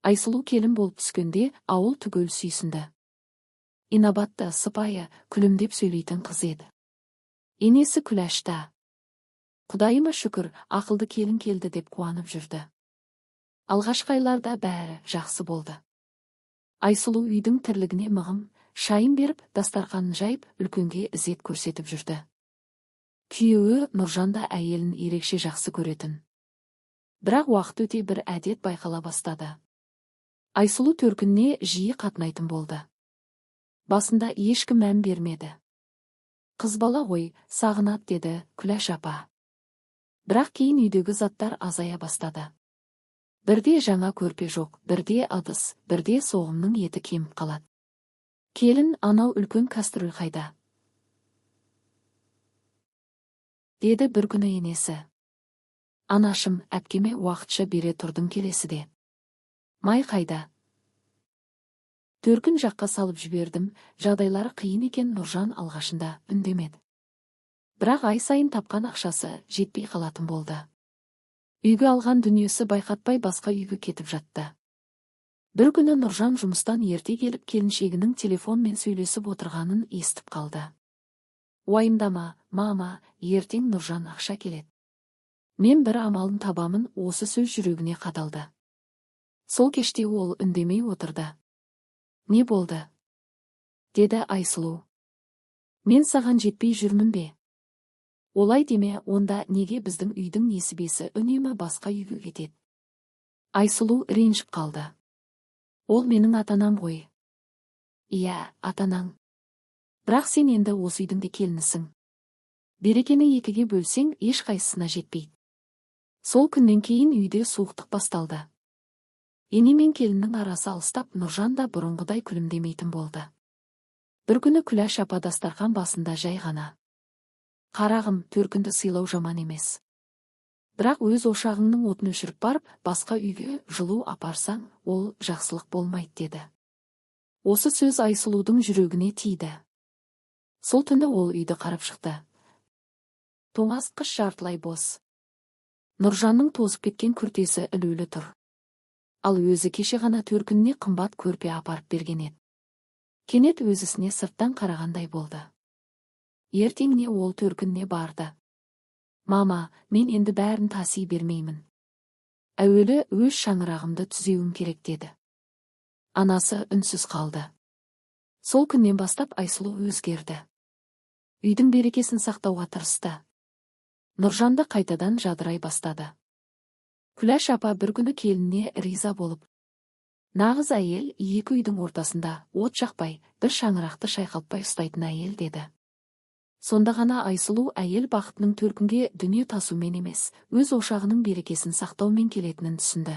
Айсұлу келін болып түскенде ауыл түгел сүйсінді. Инабатты, сыпайы, күлімдеп сөйлейтін қыз еді. Енесі Күләш та: «Құдайыма шүкір, ақылды келін келді», – деп қуанып жүрді. Алғашқы айларда бәрі жақсы болды. Айсұлу үйдің тірлігіне мығым, шайын беріп, дастарқанын жайып, үлкенге ізет көрсетіп жүрді. Күйеуі Нұржан да әйелін ерекше жақсы көретін. Бірақ уақыт өте бір әдет байқала бастады. Айсұлу төркініне жиі қатынайтын болды. Басында ешкім мән бермеді. «Қыз бала ғой, сағынады», – деді Күләш апа. Бірақ кейін үйдегі заттар азая бастады. Бірде жаңа көрпе жоқ, бірде ыдыс, бірде соғымның еті кеміп қалады. «Келін, анау үлкен кастрюль қайда?» – деді бір күні енесі. «Анашым, әпкеме уақытша бере тұрдым келесіде». «Май қайда?» «Төркін жаққа салып жібердім, жағдайлары қиын екен». Нұржан алғашында үндемеді. Бірақ ай сайын тапқан ақшасы жетпей қалатын болды. Үйге алған дүниесі байқатпай басқа үйге кетіп жатты. Бір күні Нұржан жұмыстан ерте келіп, келіншегінің телефонмен сөйлесіп отырғанын естіп қалды. «Уайымдама, мама, ертең Нұржан ақша келеді. Мен бір амалын табамын». Осы сөз жүрегіне қадалды. Сол кеште ол үндемей отырды. «Не болды?» – деді Айсұлу. «Мен саған жетпей жүрмін бе?» «Олай деме, онда неге біздің үйдің несібесі үнемі басқа үйге кетеді?» Айсұлу ренжіп қалды. «Ол менің ата-анам ғой». «Иә, ата-анаң. Бірақ сен енді осы үйдің де келінісің. Берекені екіге бөлсең, ешқайсысына жетпейді». Сол күннен кейін үйде суықтық басталды. Ене мен келіннің арасы алыстап, Нұржан да бұрынғыдай күлімдемейтін болды. Бір күні Күләш апа дастарқан басында жай ғана: «Қарағым, төркінді сыйлау жаман емес. Бірақ өз ошағыңның отын өшіріп барып, басқа үйге жылу апарсаң, ол жақсылық болмайды», – деді. Осы сөз Айсұлудың жүрегіне тиді. Сол түні ол үйді қарап шықты. Тоңазытқыш жартылай бос. Нұржанның тозып кеткен күртесі ілулі тұр. Ал өзі кеше ғана төркініне қымбат көрпе апарып берген еді. Кенет өз ісіне сырттан қарағандай болды. Ертеңіне ол төркініне барды. «Мама, мен енді бәрін таси бермеймін. Әуелі өз шаңырағымды түзеуім керек», – деді. Анасы үнсіз қалды. Сол күннен бастап Айсұлу өзгерді. Үйдің берекесін сақтауға тырысты. Нұржанды қайтадан жадырай бастады. Күләш апа бір күні келініне риза болып: «Нағыз әйел екі үйдің ортасында от жақпай, бір шаңырақты шайқалтпай ұстайтын әйел», – деді. Сонда ғана Айсұлу әйел бақытының төркінге дүние тасумен емес, өз ошағының берекесін сақтаумен келетінін түсінді.